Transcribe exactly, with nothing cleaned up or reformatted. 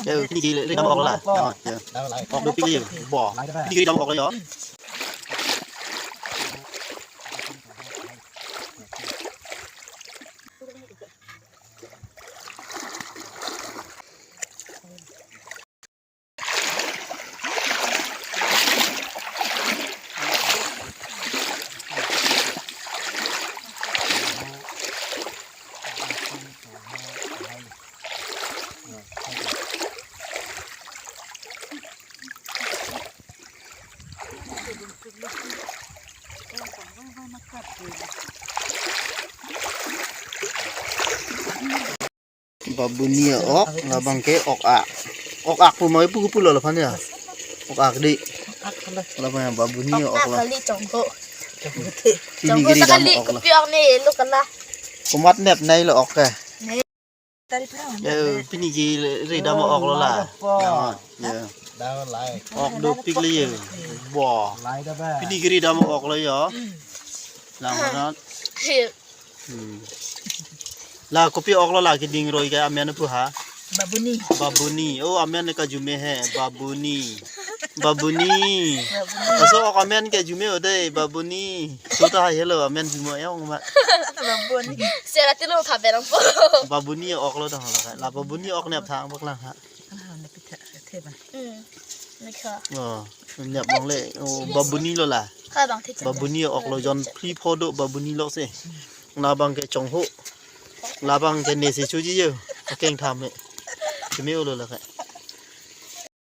Yo, pini kiri dam ok lo la. Yo, yo. Ok dopik yo. Bo. Pini kiri dam ok lo yo. Babuni ok, labang ke ok ak. Ok ak pu mai pu pulo laphan ya. Ok ak di. Ak pala. Labang ya babuni ok lo. Kali chongho. Pini kiri dam ok lo. Kopi ok ne lo kala. Komat nep nai lo ok ke. Tari pura. Ya, pini kiri dam ok lo la. Ya, ya. Ok dopik le ye. Bo. Pini kiri dam ok lo yo. Lang hanat. Hmm. La kopi ok lo la keding roi ke amen pu ha? Babuni. Babuni. Oh, amen kajume he. Babuni. Babuni. Aso ok amen kajume o dei, Babuni. Sota hai hello, amen jume ya ong ma. Babuni. Sera tilo thaberang po. Babuni ok lo dang la. La Babuni ok nep thang bak lang ha. Ah, na pitha the ba. Hmm. Nikha. Oh, nep long le. Oh, Babuni lo la. Kha bang the. Babuni ok lo jon phli phodo Babuni lo se. Labang ke chongho. Labang ke ne si chuji yo. Akeng tham me. Keme ulo la ka.